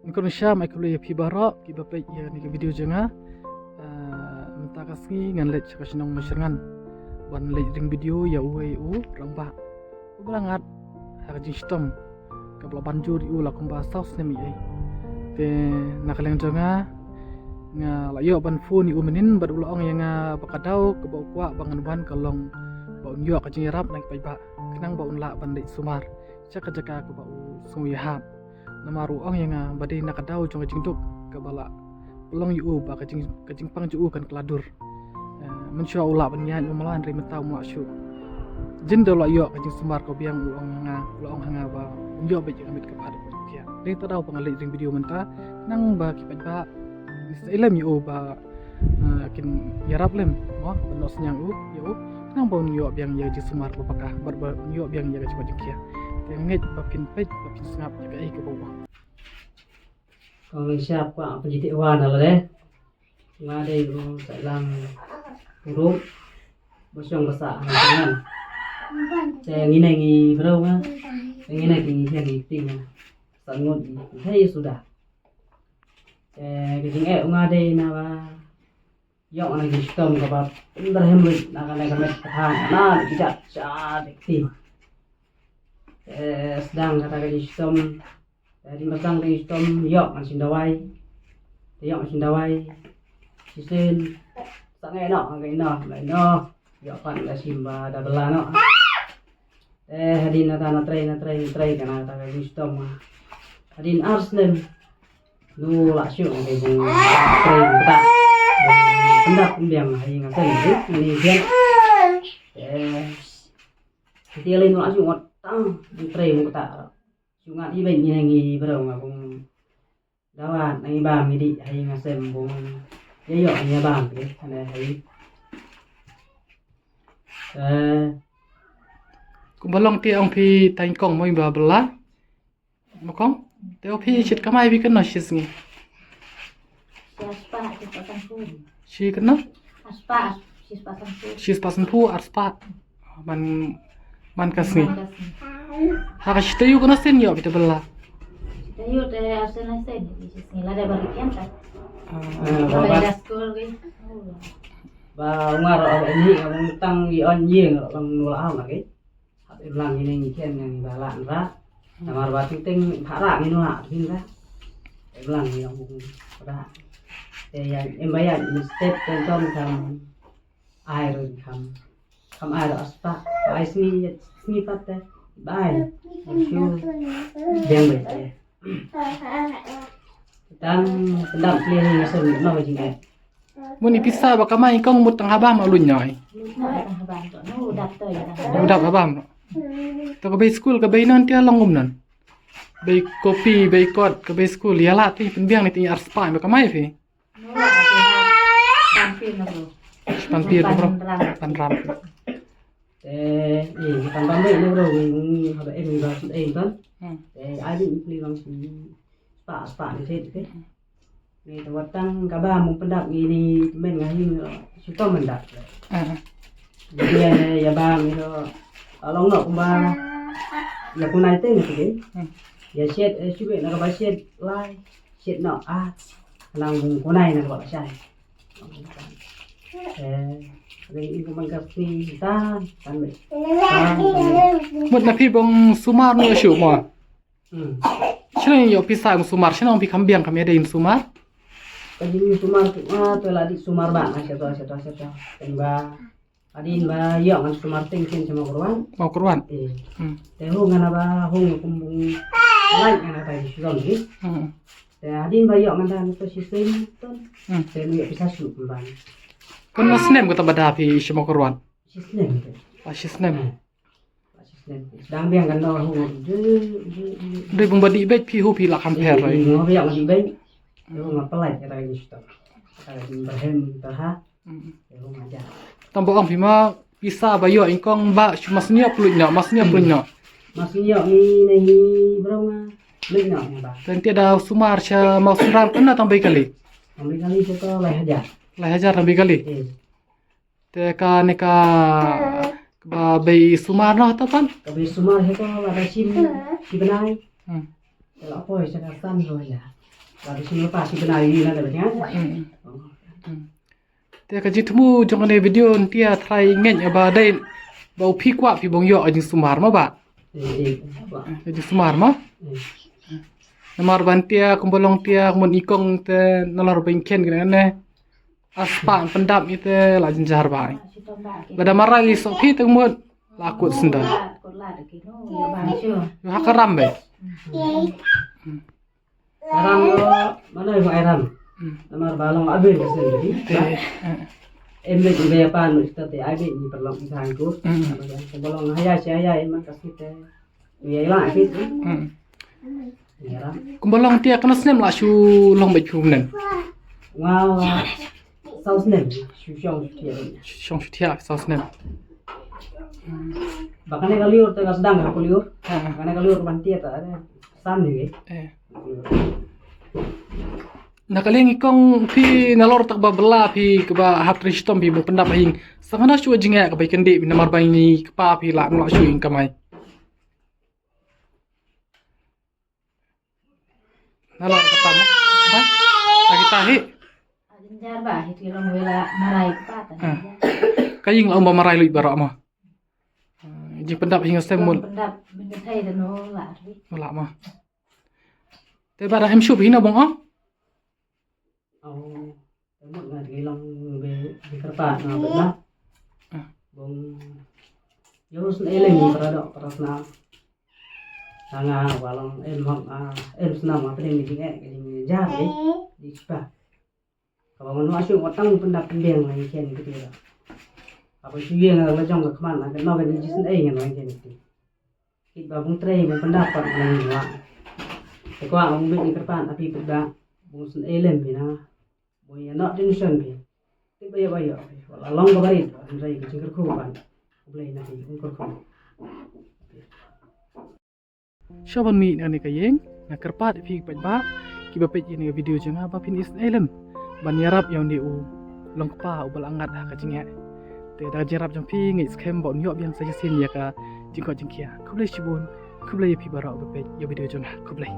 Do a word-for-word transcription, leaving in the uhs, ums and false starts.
Khublei shibun, khublei ïa phi baroh kiba peit ïa kane ka video jong nga. Ah, mynta ka sngi ngan leit sha ka shnong Mawshyrngan ban leit ring video ïa uwei u rangbah uba la ngat ha ka jingshitom kaba la ban jur ïa u la kumba saw snem ïa u. Te na ka liang jong nga, nga la ïoh ban phone ïa u mynnin bad u la ong ïa nga ba ka daw kaba u kwah ba ngan wan ka long ba un ïoh ka jingïarap na ki paidbah khnang ba un lah ban leit sumar sha ka jaka kaba u sngew ïahap. Namar u ong ïa nga ba dei na ka daw jong ka jingduk kaba la pynlong ïa u ba ka jing, ka jingpang jong u kan kylla dur. Eh, mynshuwa u lah ban ïaid u mlan ri mynta u mlak shuh. Jin da u la ïoh ka jingsumar ka biang u ong ïa nga, u la ong ha nga ba un ïoh beit ïa ka met ka phad ba u khia. Dei ta daw ba nga leit ring video mynta nang ba ki paidbah ni sa ïalem ïa u ba, ah, kin ïarap lem mo ban noh synñiang u ïa u. Nang ba un ïoh biang ïa ka jingsumar ba paka bad ba un ïoh biang ïa ka jingmut jingkhia. Te ngeit ba phin peit ba phin sngap ïa kaei kaba u ong. Kong Leng Shap kwah pynjiti wan ala de. Nga dei u Sailang Rup. Ba shong ba sah ha Mawshyrngan. Te ngine ngi briew nga. Te ngine ki ngi hian ngi ting nga. Sa ngut ngi hei suda. Te ka jingeh u nga dei na ba ïoh na ka jingshitom kaba pynbyrhem lut na kane ka met ka thaiñ na ki jait sha de kti. Te sdang kata ka jingshitom. Te hadien ba sdang ka jingshitom ïoh ngan shim dawai. Te ïoh ngan shim dawai shisien. Sa ngai noh ngai noh ngai noh. Ïoh pat nga shim ba da bylla noh. Te hadien nata na trei na trei na trei kane kata ka jingshitom. Hadien ar snem. Nu lah shuh ngi bung trei bung kata. Bung pyndap pynbiang ha ïing ha sem ngi ngi biang. Te te lei nu lah shuh ngot tang bung trei bung kata. Shu ngat i beng ngi ngi briew nga bung dawa na ngi bam ngi dih ha ïing ha sem bung ïa ïoh ngi ïa bam ngi ha ne ha ïing. Eh, kumba long te ong phi tang kong mo ba bylla. Mo kong? Te ong phi shit kamai phi kano shi sngi. Shi kano? Shi spah sanphew ar spah. Man, man ka sngi. Ha ka shi taïew kano sien ïoh phi te bylla. Shi taïew te ar sien lai sien shi sngi lada ba ri kian ta. Ah. Ba ri da skul ki. Ba nga ro ni nga bang tang i on ïing ro lang nula am lagi. Hap em lang ine ngi khen ngi ba la ra. Namar ba ting ting pha ra ngi nula ting ra. Em lang ngi long bung ra. Te ya em ba ya ni step ten ton kam ai ro kam. Kam ai ro aspa. Ai sni sni pat te. Bai. Shu. Deng bai te. Tang tendam pli ni so ni no jing ai. Mun i pisa ba kamai kong mut tang ha bam luñ noi. Mut tang ha bam to no u dap to ya. U dap ha bam. To ka bei skul ka bei non tia long um non. Bei kopi bei kot ka bei skul ïa la ti pynbiang ni ti ar spah ba kamai phi. No la ka ban pin na bro. Ban pin bro. Ban ram. Te i ban ban bei no bro ngi ha ba em ba em ton. Te ai di pli long si spah spah ni te. Ni te wat tang ka bam u pyndap ngi ni men nga him ro. Shu to pyndap. Ah. Ni ïa ne ïa bam ni ro. Along no kumba ïa kunai te ni te. Hmm. Ïa shet eh, shu be na ka ba shet lai. Shet no ah. Nang bung kunai na ka ba shai. Eh, ri in kumang ka sni tan tan be. Tan tan be. Mut na phi bong sumar no shu mo. Hmm. Shano ïoh pisa kum sumar, shano phi kham biang kham ïadei sumar? Ka jing sumar tu, ah, tu la di sumar ba, ah, shato, shato, shato. Kan ba, adin ba, ïoh ngan sumar ting kin sama kurwan. Mau kurwan? Eh. Hmm. Te hu ngan ba, hu ngan kumbung, lai ngan ta di sulom ni. Hmm. Te adin ba ïoh ngan ta ngan tu si sim tun. Hmm. Te mu ïoh pisa su kumban. Kan na snem kata ba da phi sama kurwan? Si snem. Ah, si snem. Hmm. Dang biang kan no hu. Dei bung ba dih beit phi hu phi la kham pher. Ri ngo biang dih beit. Hu nga pelai kata ni sto. Kata ni berhem taha. Hu nga ja. Tam ba ong phi ma pisa ba ïoh ingkong ba shu mas niop luñ no, mas niop luñ no. Mas niop ni ni bro nga luñ no ba. Tang te da sumar sha mau sumar kan na tam bai kali. Tam bai kali sha to lai hajar. Lai hajar tam bai kali. Te ka ne ka ba bei sumar no to pan? Ka bei sumar he to la da sim si benai. Hmm. Te la poi sha ka san ro ya. Ba da shu pa shi bnai ïa na da ba jngai. Te ka jingthmu jong kane video ntia trai ngeit ba dei ba u phi kwah phi bong ïoh ka jingsumar mo ba. Ka jingsumar mo. Namar ba ntia kumba long tia kumba i kong te nalor ba ngin kren kane. Aspa pyndap ite la jynjar ba. Lada marai li sok phi te mut la kut sendal. Yo ha ka ram be. Ram lo mana yo ai ram. Namar ba long abin ka sendal. Em be be pa no ita te ai be ni perlong sang ku. Kumba long haya si haya man ka site. Ïa la ki. Ïa la. Kumba long tia kane snem la shu long beit phi ne. Wow. Saw snem shu shong shu tia. Shong shu tia saw snem. Ba kane ka liur te ka sdang ka liur. Kane ka liur ban tia ta san ni. Na ka liang i kong phi nalor tak ba bela phi kaba hap trei shitom phi bong pyndap ha ïing. Sa kane shu jingeh kaba i kyndit namar ba i kpa phi la nang shu ïing kamai. Nalor ka tam. Ha? Ka kita hi. Jynjar ba hi ti long wela marai pa ta. Ka ïing la um ba marai luit baroh ma. Jingpyndap hi nga stem mul. Pyndap mynta thai da no la ri. La ma. Te ba da em shup hi na bong ah. Te mut nga ngi long be kyrpad na ba. Bong yo sne ele ni para dok para sna. Nga ba long em hok em sna ma pdeng ni jingeh jingjar ni. Di spa. Kaba ngan wa shu wa tang pyndap pynbiang la ngi ken kiti la. Kaba shu ïeng la jong ka khmat la ka no ka ni jisn ei ngan la ngi ken kiti. Kit ba bung trei bung pyndap pat la ngi wa. Te kwa bung bit ni kyrpad api pynda bung sn ei lem pina. Bung ïa nok tension pi. Kit ba ïa ba ïa. Wala long ka barit ba trei ka jingkyrkhu ban. Khublei na hi bung kyrkhu. Sha ban mih na kane ka ïing, nga kyrpad ïa phi paidbah kiba peit ïa kane ka video jong nga ba phin isynei lem ban ïarap ïa une u long kpa uba la ngat ha ka jingeh. Te da ka jingïarap jong phi nga ngeit skhem ba un ïoh biang sa shisien ïa ka jingkoit jingkhiah. Khublei shibun, khublei ïa phi baroh ba peit ïa video jong nga. Khublei.